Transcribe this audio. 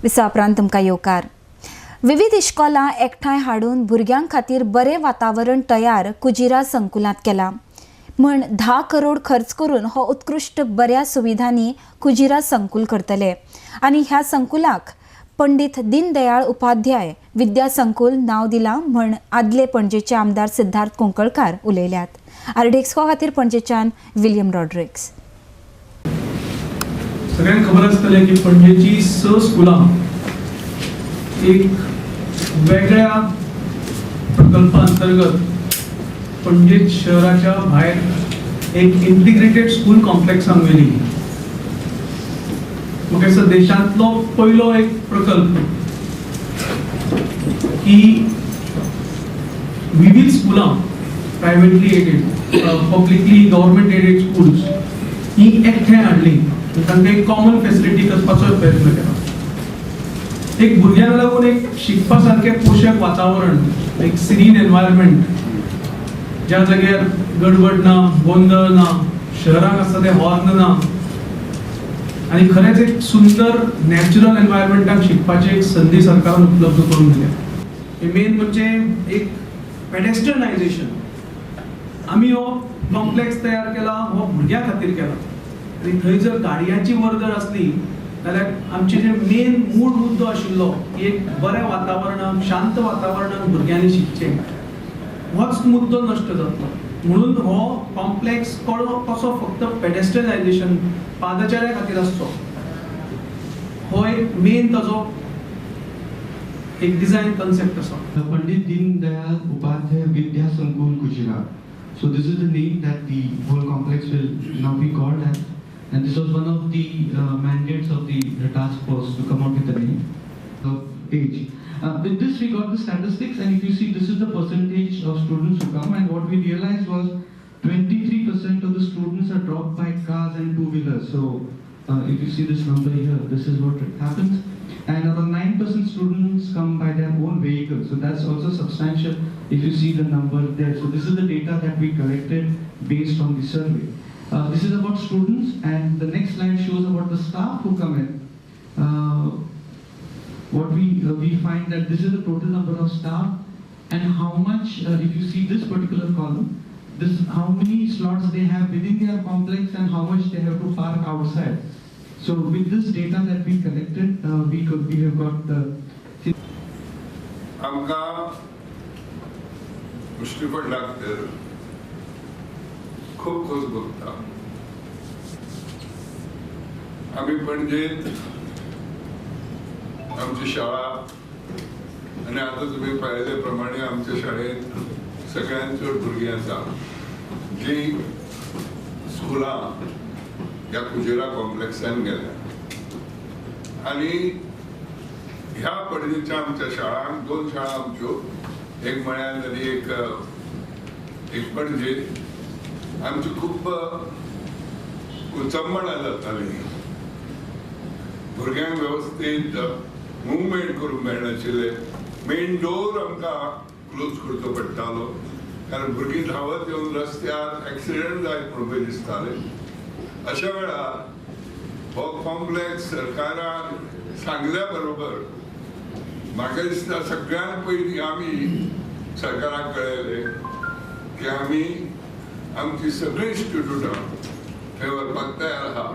विसा उपरांत तुमकां येवकार. विविध इश्कोलां एकठांय हाडून भुरग्यां खातीर बरें वातावरण तयार कुजिरा संकुलांत केलां म्हण 10 करोड खर्च करून हो उत्कृश्ट बऱ्या सुविधांनी कुजिरा संकुल करतले आनी ह्या संकुलाक पंडित दीनदयाळ उपाध्याय विद्या संकुल नांव दिलां म्हण आदले पणजेचे आमदार सिद्धार्थ कुंकळकार उलयल्यात. आरडीएक्सको खातीर पणजेच्यान विलियम रॉड्रिक्स. सगळ्यांक खबर आसतलें की पणजेची स स्कुलां एक वेगळ्या प्रकल्पा अंतर्गत पणजे शहराच्या भायर एक इंटिग्रेटेड स्कूल कॉम्प्लेक्सान व्हेली. म्हाका दिसता देशांतलो पयलो एक प्रकल्प की विविध स्कुलां, privately aided, publicly, government aided schools ही एकठांय हाडली आनी तांकां एक कॉमन फेसिलिटी करपाचो प्रयत्न केला. एक भुरग्यांक लागून एक शिकपा सारकें पोशक वातावरण, एक सिरीन एनवायरमेंट, ज्या जाग्यार गडबड ना, गोंदळ ना, शहरांक आसता ते हॉर्न ना आनी खरेंच एक सुंदर नॅचरल एनवायरमेंटाक शिकपाची एक संदी सरकारान उपलब्ध करून दिल्या. मेन म्हणजे एक पेडेस्ट्रनायझेशन. आमी हो कॉम्प्लेक्स तयार केला हो भुरग्यां खातीर केला आनी थंय जर गाडयांची वर्दळ आसली जाल्यार आमचे जे मेन मूळ मुद्दो आशिल्लो की एक बऱ्या वातावरणाक, शांत वातावरणाक भुरग्यांनी शिकचें, होच मुद्दो नश्ट जातलो. म्हणून हो कॉम्प्लेक्स कळो कसो फक्त पेडेस्ट्रनायझेशन, पादचाऱ्या खातीर आसचो, हो एक मेन ताजो एक डिझायन कन्सेप्ट आसा. The Pandit Deen Dayal Upadhyay Vidya Sankul Kujira. So this is the name that the whole complex will now be called as. And this was one of the mandates of the task force to come up with the name. The age. With this we got the statistics, and if you see, this is the percentage of students who come, and what we realized was 23% of the students are dropped by cars and two-wheelers. So if you see this number here, this is what happens. And around 9% students come by their own vehicle. So that's also substantial if you see the number there. So this is the data that we collected based on the survey. This is about students, and the next slide shows about the staff who come in. What we find that this is the total number of staff and how much, if you see this particular column, this how many slots they have within their complex and how much they have to park outside. So with this data that we collected, we have got the आमकां मुश्टी पडलाक तर खूब खोस भोगता. आमी पणजेत आमची शाळा आनी आतां तुमी पळयले प्रमाणे आमच्या शाळेंत सगळ्यांत चड भुरगीं आसा जी स्कुलां ह्या कुजेरा कॉम्प्लेक्सान गेल्या. आनी ह्या पणजेच्या आमच्या शाळांक, दोन शाळा आमच्यो, एक म्हळ्यार आनी एक एक पणजे, आमची खूब कुचंबणां जाताली. भुरग्यांक वेवस्थीत मुवमेंट करूंक मेळनाशिल्लें. मेन डोर आमकां क्लोज करचो पडटालो, कारण भुरगीं धांवत येवन रस्त्यार एक्सिडंट जायत म्हणून भंय दिसताले. अशा वेळार हो कॉम्प्लेक्स सरकारान सांगल्या बरोबर म्हाका दिसता सगळ्यांत पयलीं आमी सरकाराक कळयलें की आमी आमची सगळीं इन्स्टिट्यूटां थंय व्हरपाक तयार आहा.